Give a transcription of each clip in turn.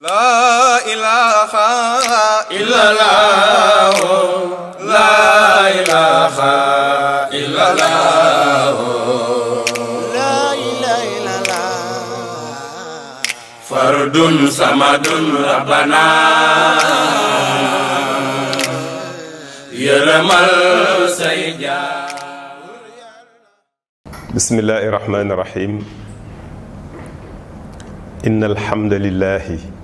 La ilaha illallah, la ilaha illallah, la ilaha illallah. Fardun samadun rabbana yaramal sayja. Bismillahi rahmani rahim. Innal hamdalillahi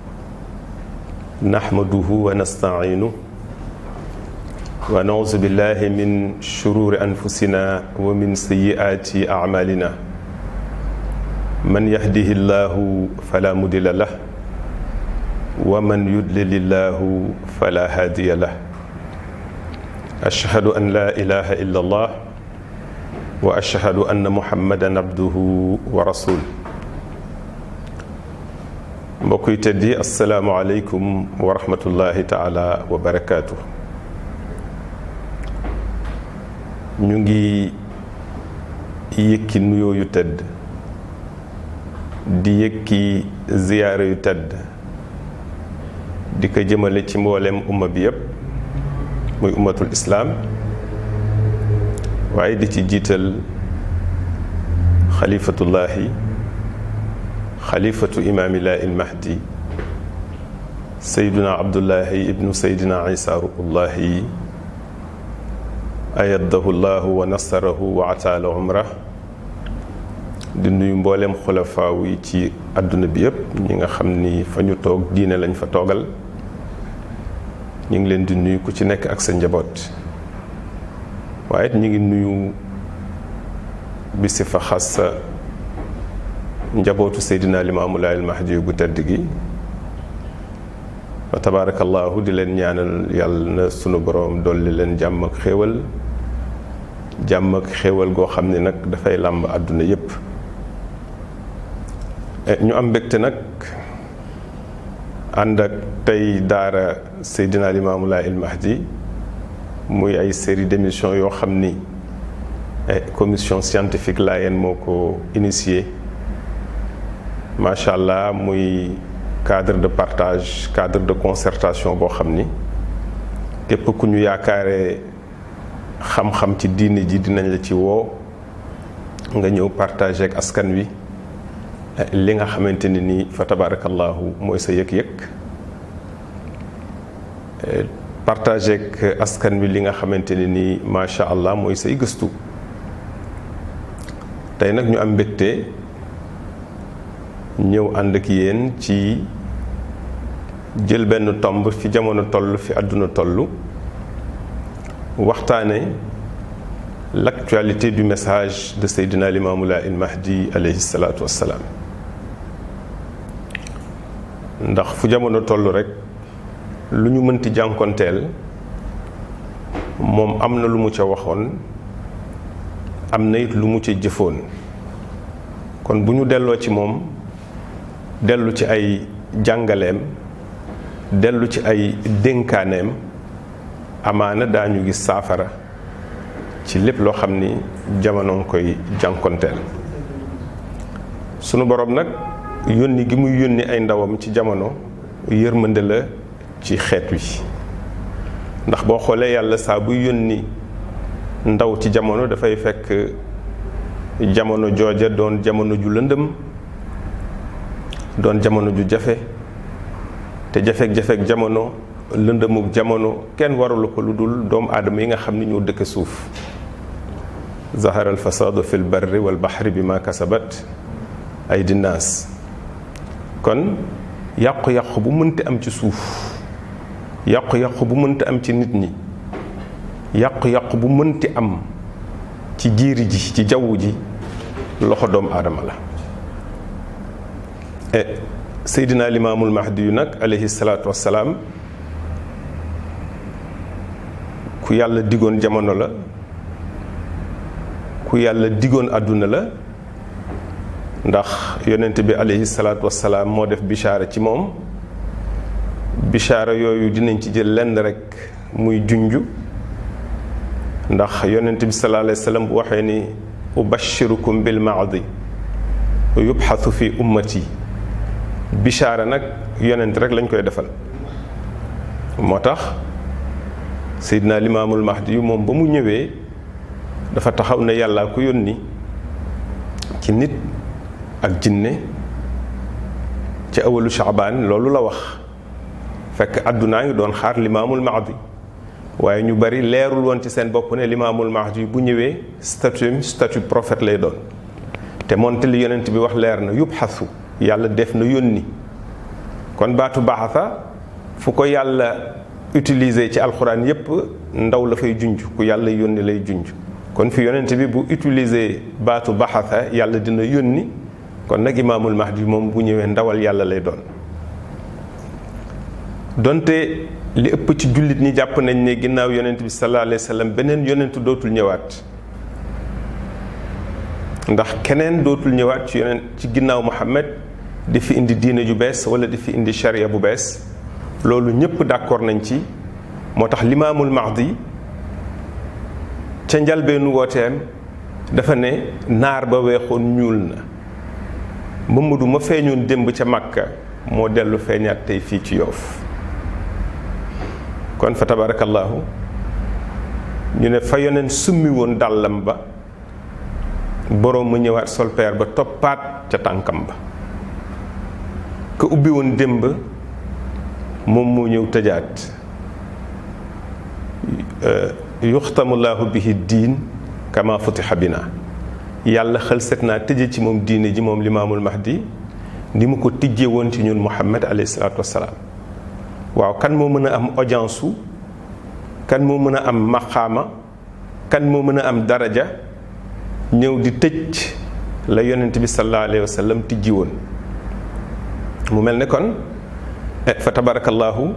nahmaduhu wa nasta'inuhu wa na'udzu billahi min shururi anfusina wa min sayyiati a'malina. Man yahdihillahu fala mudilla lahu wa man yudlilillahu fala hadiya lahu. Ashhadu an la ilaha illallah wa ashhadu anna muhammadan abduhu wa rasuluhu. mbokk yi tedd yi asalaamualeykum wa rahmatullahi taala wa barakaatu. ñu ngi yëkki nuyoo yu tedd di yëkki ziyaara yu tedd di ko jëmale ci mboolem umma bi yépp muy ummatul islaam, waaye di ci jiital xalifatullahi xalifatu imaamillah il mahdi sayduna abdullahi ibnu saydina isa ruullahi ayadahu llahu wa nasarahu wa ataala umra. di nuyu mboolem xulafaaw yi ci àdduna bi yépp ñi nga xam ni fa ñu toog diine lañ fa toogal. ñu ngi leen di nuyu ku ci nekk ak sa njaboot, waaye ñu ngi nuyu bisi fa xas njabootu Seydina Limaamu Laay Mahdi gu tedd gi. wa tabaarakallaahu di leen ñaanal yàlla na sunu boroom dolli leen jàmm ak xéewal goo xam ni nag dafay làmb àdduna yépp. ñu am mbégte nag ànd ak tey daara Seydina Limaamu Laay Mahdi muy ay série d'émissions yoo xam ni commission scientifique Laayeen moo ko initié. macha allah, muy cadre de partage, cadre de concertation boo xam ni képp ku ñu yaakaaree xam-xam ci diine ji dinañ la ci woo nga ñëw partager ak askan wi li nga xamante ni nii fa tabarakallahu mooy sa yëg-yëg. partager ak askan wi li nga xamante ni nii macha allah mooy say gëstu. tey nag ñu am mbégte ñëw ànd ak yéen ci jël benn tomb fi jamono toll, fi àdduna toll, waxtaane l'actualité du message de Seydina Limaamu Laay Mahdi alayhi salaatu wassalaam. ndax fu jamono toll rek lu ñu mënti jànkonteel moom am na lu mu ca waxoon, am na it lu mu ca jëfoon. kon bu ñu delloo ci moom, dellu ci ay jàngaleem, dellu ci ay dénkaaneem, amaana daañu gis saafara ci lépp loo xam ni jamono ngi koy jànkonteel. sunu boroom nag yónni gi muy yónni ay ndawam ci jamono yërmande la ci xeet wi. ndax boo xoolee yàlla saa buy yónni ndaw ci jamono dafay fekk jamono jooja doon jamono ju lëndëm, doon jamono ju jafe, te jafeek jamono, lëndëmuk jamono kenn waralu ko lu dul doomu aadama yi nga xam ni ñoo dëkk suuf. zahara al fasaadu fi l barri wal bahri bi ma kasabat aydi naas. kon yàqu-yàqu bu mënti am ci suuf, yàqu-yàqu bu mënti am ci nit ñi, yàqu-yàqu bu mënti am ci jiiri ji, ci jaww ji, loxo doomu aadama la. Seydina Limaamul Mahdi yu nag alayhi salaatu wassalaam ku yàlla digoon jamono la, ku yàlla digoon àdduna la. ndax yonent bi alayhi salaatu wassalaam moo def bishaara ci moom. bishaara yooyu dinañ ci jël lenn rek muy junju. ndax yonent bi sallallahu alayhi wa sallam bu waxee ni ubashirukum bil mahdi yubxathu fi ummati bichaara nag yonent rek lañ koy defal. moo tax Seydina Limaamul Mahdi yu moom ba mu ñëwee dafa taxaw ne yàllaa ko yónni ci nit ak jinne ci awalu Shaabaan loolu la wax fekk àddunaa ngi doon xaar Limaamul Mahdi waaye ñu bari leerul woon ci seen bopp ne Limaamul Mahdi bu ñëwee statut prophète lay doon te moonte li yonent bi wax leer na yubxasu yàlla def na yónni kon baatu baxasa fu ko yàlla utiliser ci alxuraan yépp ndaw la fay junj ku yàlla yónni lay junj kon fi yonent bi bu utiliser baatu baxasa yàlla dina yónni kon nag Imaamul Mahdi moom bu ñëwee ndawal yàlla lay doon donte li ëpp ci jullit ñi jàpp nañ ne ginnaaw yonent bi sallallahu alayhi wa sallam beneen yonent dootul ñëwaat ndax keneen dootul ñëwaat ci yonent ci ginnaaw Muhammad di fi indi diine ju bees wala di fi indi charia bu bees loolu ñëpp d'accord nañ ci moo tax Limaamul Mahdi ca njalbeenu wooteem dafa ne naar ba weexoon ñuul na Mamadu ma feeñoon démb ca Makka moo dellu feeñaat tey fii ci Yoof kon fa tabarakallahu ñu ne fa yoneen summi woon dàllam ba boroom ma ñëwaat solpeer ba toppaat ca tànkam ba ka ubbi woon démb moom moo ñëw tëjaat yuxtamullahu bihi diin kama futiha bina yàlla xel set naa tëje ci moom diine ji moom Limaamul Mahdi ni mu ko tijjee woon ci ñun Muhammad alayhi salaatu wassalaam waaw kan moo mën a am audience su kan moo mën a am maqaama kan moo mën a am daraja ñëw di tëj la yonent bi sallallahu alayhi wa sallam tijji woon mu mel ne kon fa tabarakallahu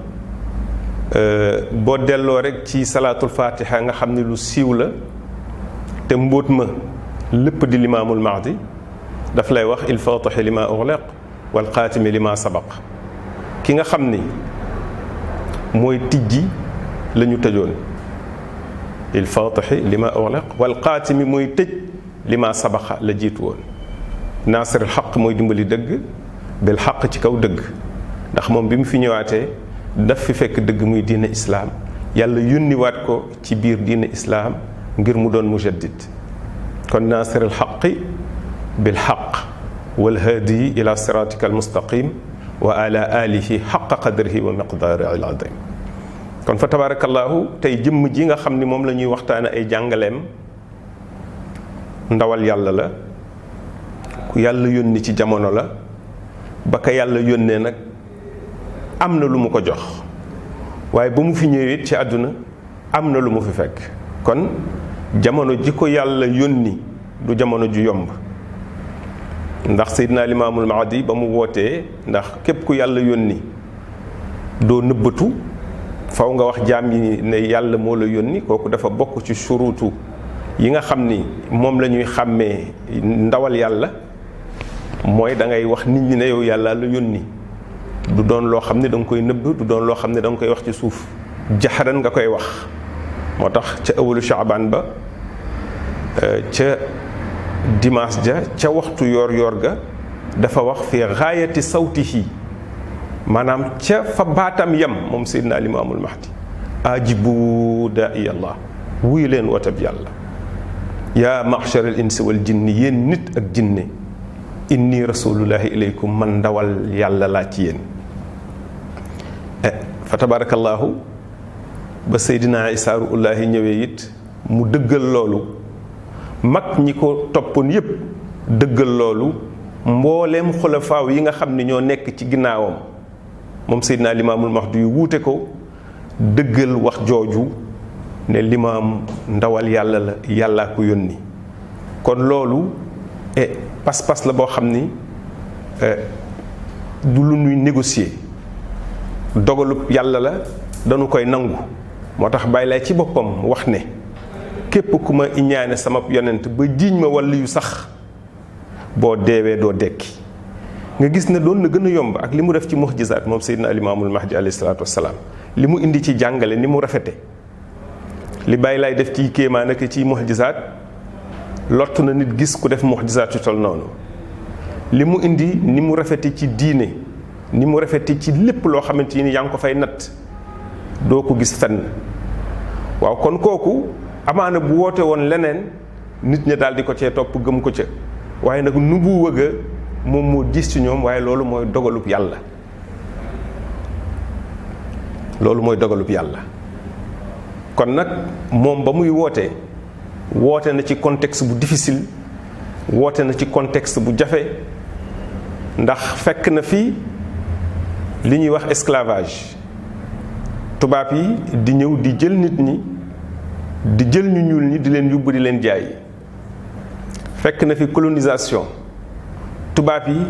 boo delloo rek ci salaatul fatiha nga xam ne lu siiw la te mbóot ma lépp di Limaamul Mahdi daf lay wax il faatixi lima uxliq wal xaatimi lima sabaq ki nga xam ni mooy tijji la ñu tëjoon il faatixi lima uxliq wal xaatimi mooy tëj lima sabaqa la jiitu woon naasiril xaq mooy dimbali dëgg bil xaq ci kaw dëgg ndax moom bi mu fi ñëwaatee daf fi fekk dëgg muy diine islaam yàlla yónniwaat ko ci biir diine islaam ngir mu doon mujaddid kon naasiril xaqi bil xaq wal haadi ila siratika al mustaqim wa ala alihi xaqa qadrihi wa miqdaarihi al azim kon fa tabarakallahu tey jëmm ji nga xam ni moom la ñuy waxtaane ay jàngaleem ndawal yàlla la ku yàlla yónni ci jamono la ba ka yàlla yónnee nag am na lu mu ko jox waaye ba mu fi ñëwee ci àdduna am na lu mu fi fekk kon jamono ji ko yàlla yónni du jamono ju yomb ndax Seydina Limaamul Mahdi ba mu wootee ndax képp ku yàlla yónni doo nëbbatu faw nga wax jaam yi ne yàlla moo la yónni kooku dafa bokk ci suruutu yi nga xam ni moom la ñuy xàmmee ndawal yàlla mooy da ngay wax nit ñi ne yow yàlla la yónni du doon loo xam ne da nga koy nëbb du doon loo xam ne da nga koy wax ci suuf jaxaran nga koy wax moo tax ca awalu Shaabaan ba ca dimanche ja ca waxtu yoor ga dafa wax fi gaayati sawtihi maanaam ca fa baatam yam moom Seydina Limaamul Mahdi ajibu daa'i Allah wuyu leen wootab yàlla yaa ma'shar al insi wal jinni yéen nit ak jinne inni rasulullahi ilaykum man ndawal yàlla laa ci yéen fa tabarakallahu ba Seydina Isaa ruullaahi ñëwee it mu dëggal loolu mag ñi ko toppoon yépp dëggal loolu mbooleem xulafaaw yi nga xam ne ñoo nekk ci ginnaawam moom Seydina Limaamul Mahdi yu wuute ko dëggal wax jooju ne limaam ndawal yàlla la yàllaa ko yónni kon loolu pas-pas la boo xam ni du lu ñuy négocier dogalub yàlla la dañu koy nangu moo tax bàyyi lay ci boppam wax ne képp ku ma iñaane sama yonent ba jiiñ ma wàll yu sax boo deewee doo dekki nga gis ne doon na gën a yomb ak li mu def ci mu'jizaat moom Seydina Limaamul Mahdi alayhi salaatu wassalaam li mu indi ci jàngale ni mu rafete li bàyyi lay def ci kéemaan ak ci mu'jizaat lott na nit gis ku def mu'jizaat yu tol noonu li mu indi ni mu rafete ci diine ni mu rafeti ci lépp loo xamante ni yaa ngi ko fay natt doo ko gis fenn. waaw kon kooku amaana bu woote woon leneen nit ñi daal di ko cee topp gëm ko ca waaye nag nu bu wëgg moom moo diis ci ñoom waaye loolu mooy dogalub yàlla. loolu mooy dogalub yàlla kon nag moom ba muy woote na ci contexte bu difficile woote na ci contexte bu jafe ndax fekk na fi li ñuy wax esclavage tubaab yi di ñëw di jël nit ñi di jël ñu ñuul ñi di leen yóbbu di leen jaay. fekk na fi colonisation tubaab yi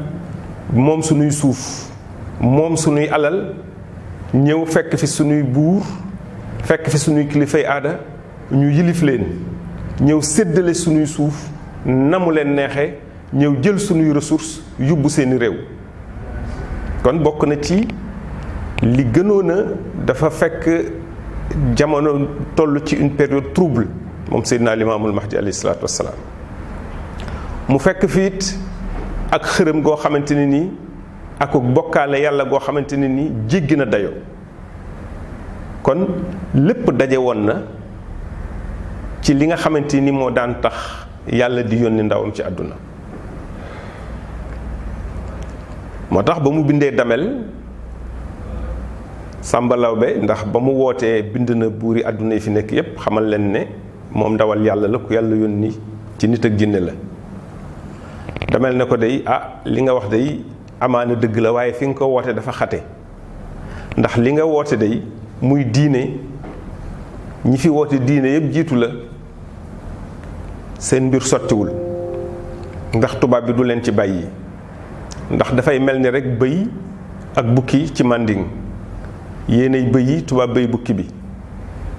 moom sunuy suuf moom sunuy alal ñëw fekk fi sunuy buur fekk fi sunuy kilifay aada ñu yilif leen ñëw séddale sunuy suuf namu leen neexe ñëw jël sunuy ressources yóbbu seeni réew. kon bokk na ci li gënoon a dafa fekk jamono toll ci une période trouble moom Seydina Limaamul Mahdi alayhi salaatu wassalaam mu fekk fiit ak xërëm goo xamante ne nii ak bokkaale yàlla goo xamante ne nii jéggi na dayoo kon lépp daje woon na ci li nga xamante ni moo daan tax yàlla di yónni ndawam ci àdduna. moo tax ba mu bindee damel Sàmba Lawbe ndax ba mu wootee bind na buuri àdduna yi fi nekk yépp xamal leen ne moom ndawal yàlla la ku yàlla yónni ci nit ak jinne la. damel ne ko day li nga wax day amaana dëgg la waaye fi nga ko woote dafa xate ndax li nga woote day muy diine ñi fi woote diine yépp jiitu la seen mbir sottiwul ndax tubaab bi du leen ci bàyyi ndax dafay mel ni rek bëy ak bukki ci mànding yéenay bëy yi tubaab bëy bukki bi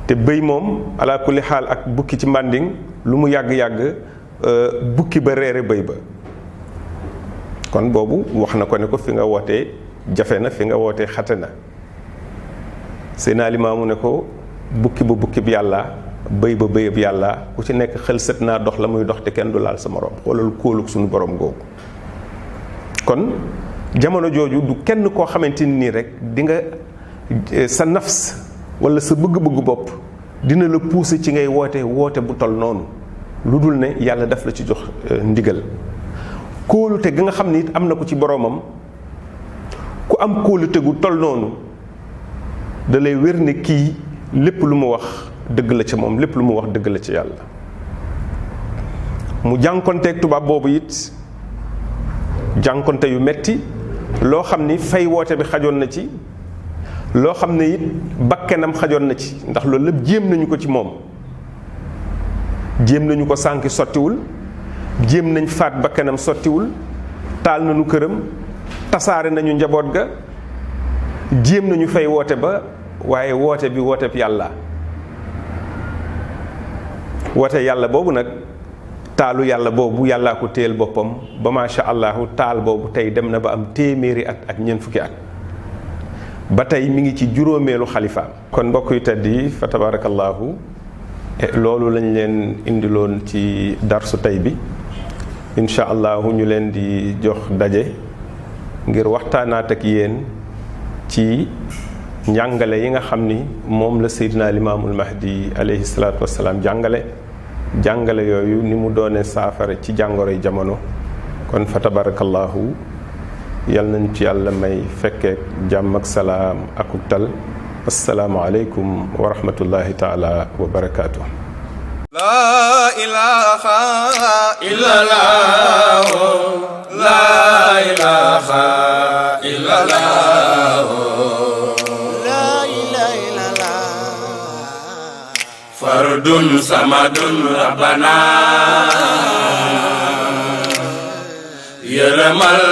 te bëy moom ala kulli xaal ak bukki ci mànding lu mu yàgg-yàgg bukki ba reere bëy ba. kon boobu wax na ko ne ko fi nga wootee jafe na fi nga wootee xate na Seydina Limaamu ne ko bukki ba bukki bi yàlla bëy ba bëyab yàlla ku ci nekk xel set naa dox la muy dox te kenn du laal sa morom xoolal kóolug suñu borom googu. kon jamono jooju du kenn koo xamante ni rek di nga sa nafs wala sa bëgg-bëggu bopp dina la pousser ci ngay woote bu tol noonu lu dul ne yàlla daf la ci jox ndigal. kóolute ga nga xam ni it am na ko ci boroomam ku am kóolute gu tol noonu da lay wér ne kii lépp lu mu wax dëgg la ca moom lépp lu mu wax dëgg la ci yàlla. mu jànkonteeg tubaab boobu it jànkonte yu metti loo xam ni fay woote bi xajoon na ci loo xam ne it bakkenam xajoon na ci ndax loolu lépp jéem nañu ko ci moom jéem nañu ko sànki sottiwul jéem nañ faat bakkanam sottiwul taal nañu këram tasaare nañu njaboot ga jéem nañu fay woote ba waaye woote bi woote bi yàlla woote yàlla boobu nag taalu yàlla boobu yàllaa ko téel boppam ba macha allahu taal boobu tey dem na ba am téeméeri at ak ñeent fukki at ba tey mi ngi ci juróomeelu xalifaam. kon mbokk yu tedd yi fa tabarakallahu loolu lañ leen indiloon ci darsu tey bi incha allahu ñu leen di jox daje ngir waxtaanaat ak yéen ci njàngale yi nga xam ni moom la Seydina Limaamul Mahdi alayhi salaatu wassalaam jàngale yooyu ni mu doone saafara ci jàngoroy jamono. kon fa tabarakallahu yal nañ ci yàlla may fekkeek jàmm ak salaam akuk tal. assalaamu aleykum wa rahmatullahi taala wa barakaatu. La ilaha illallah, la ilaha illallah, la ilaha illallah. Fardun samadun rabbana yaramal